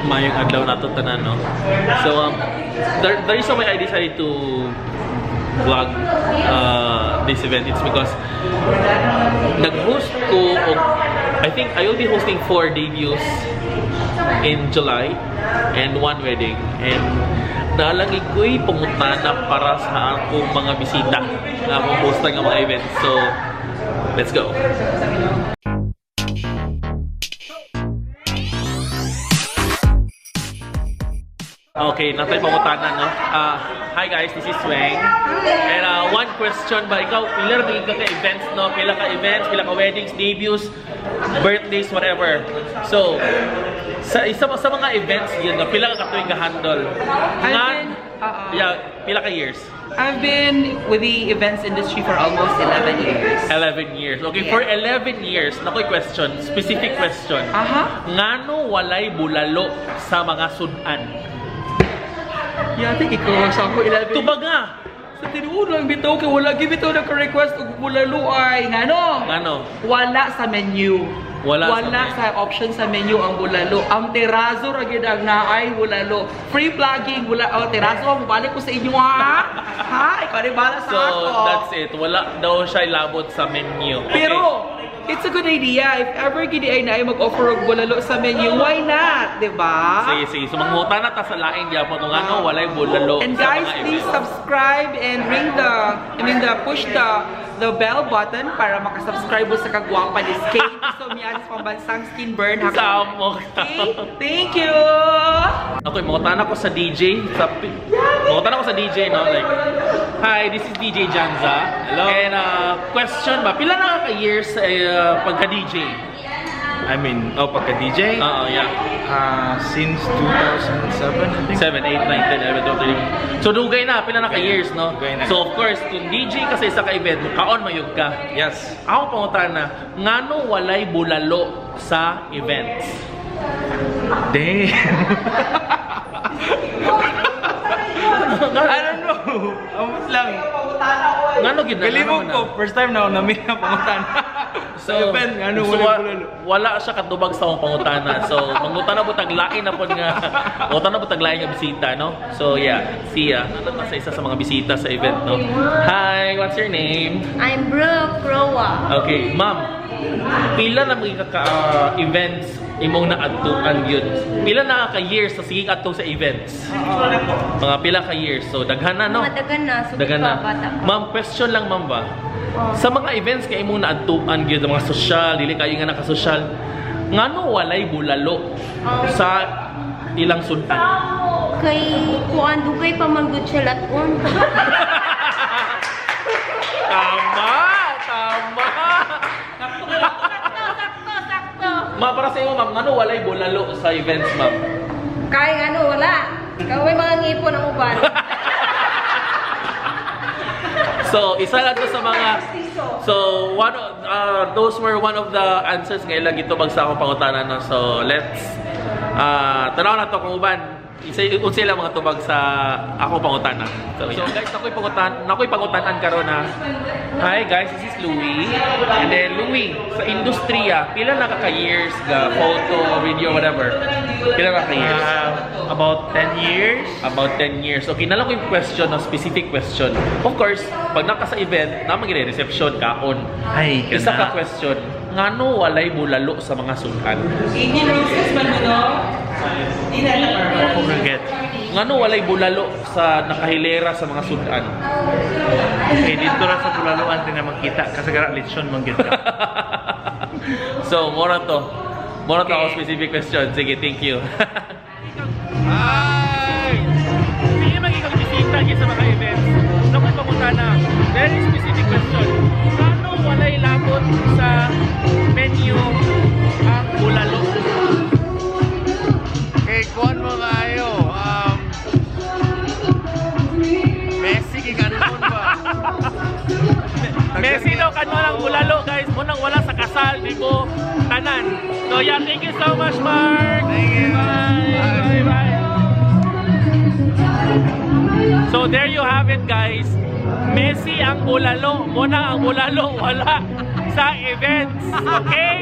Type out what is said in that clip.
Maayong adlaw nato tanan, no? So, the reason why I decided to vlog this event, it's because nag-host ko og, I think I will be hosting four debuts in July and one wedding, and nalangig ko'y pangutana para sa akong mga bisita na akong hostan nga mga events. So, let's go! Okay, natay pangutana, no? Hi guys, this is Weng. And one question ba, ikaw, pila ra ka events, no? Pila ka events, pila ka weddings, debuts, birthdays, whatever. So, sa isa sa mga events yun, no, pila ka katuig ka handle? Yeah, pila ka years? I've been with the events industry for almost 11 years. 11 years. Okay, for 11 years, nakoy question, specific question. Ngano walay bulalo sa mga sudan? Yeah, I think ikaw sa ako 11. Tubaga! Sa tinuod lang bitaw kay wala gyud bitaw nagka-request og bulalo ay ngano? Ngano? Wala sa menu. Wala sa Wala menu. sa option sa menu ang bulalo. Ang terazo ra gyud ang naay bulalo. Free plugging wala, oh, terazo, mobalik ko sa inyo ha. Ha, ikaw rin bahala sa So, ako. that's it. Wala daw siya labot sa menu. Okay. Pero it's a good idea. If ever gid ay naay mag-offer og bulalo sa menu, why not, 'di ba? Sige, sige. So, manguta na ta sa lain gyapon kung ano, walay bulalo And sa guys, mga please events. Subscribe and ring the, I mean the push the bell button para makasubscribe mo sa kagwapa ni Kate Somiasis Pambansang Skin Burn. Samo. Okay? Thank you! Okay, mangutan ako sa DJ. Mangutan ako sa DJ, no? Like, hi, this is DJ Janza. Hello. And question ba, pila na ka years sa pagka-DJ? I mean, oh, pagka-DJ? Oo, yeah. Since 2007, I think. 7, 8, 9, 10, 11, 12, 13. So, dugay na, pila na ka years, no? Dugay na. So, of course, kung DJ ka sa isa ka event, kaon mayug ka. Yes. Ako pangutana, ngano walay bulalo sa events? Damn. I don't know. Amot lang. Ngano gid na? Galibog ngano man ko. na? First time na ako namin na pangutana. So, sa event, ano, so, walay bulalo. Wala siya katubag sa akong pangutana. So, mangutana po taglain na po nga, mangutana po taglain nga bisita, no? So, yeah. See ya. Nandun na sa isa sa mga bisita sa event, no? Hi, what's your name? I'm Brooke Roa. Okay, ma'am. Pila na mga ka events imong naadtuan yun? Pila na ka years sa sige adto sa events? Mga pila ka years. So, daghan na, no? Mga dagan na, sugod Daghan na. pa, bata pa. Ma'am, question lang, ma'am ba? Oh. Sa mga events kay imong naadtuan gyud, mga social, dili kayo nga nakasosyal, ngano walay bulalo Oh. sa ilang sudan? Kay kuan dugay pa man gud siya laton. Tama! Tama! Sakto, sakto, sakto. Ma, para sa imo, ma'am, ngano walay bulalo sa events, ma'am? Kay ano wala. Ikaw may mga ngipon ang uban. So, isa lang to sa mga. So, those were one of the answers nga ilang gitubag sa akong pangutana, no. So, let's tanaw na to kung uban isa unsa ilang mga tubag sa akong pangutana. So, yeah. So guys, ako'y pangutanan karon na. Hi guys, this is Louie. And then Louie, sa industriya, pila na ka years ga photo, video, whatever? Pila na ka years? About 10 years. About 10 years. Okay, nalang ko yung question, no, specific question. Of course, pag naka sa event, naman gini reception kaon. Ay, Isa ka kana. question, ngano walay bulalo sa mga sukan? 18 roses man mo, no? Di na Ako get. Ngano walay bulalo sa nakahilera sa mga sudan? Eh, dito ra sa bulaluan din na magkita kasi gara lechon man gyud ka. So, mora to. Mora to Okay. ako specific question. Sige, thank you. Hi! Sige, magiging bisita gyud sa mga events. Nakoy pangutana. Very specific question. Ngano walay labot sa menu ang bulalo? Kay kuan mo kayo. Messi gikanon ba? Messi daw kano ang bulalo, guys. Munang wala sa kasal, di mo tanan. So yeah, thank you so much, Mark. Thank you. Bye. Bye. Bye. So there you have it, guys. Messi ang bulalo, muna ang bulalo wala sa events. Okay?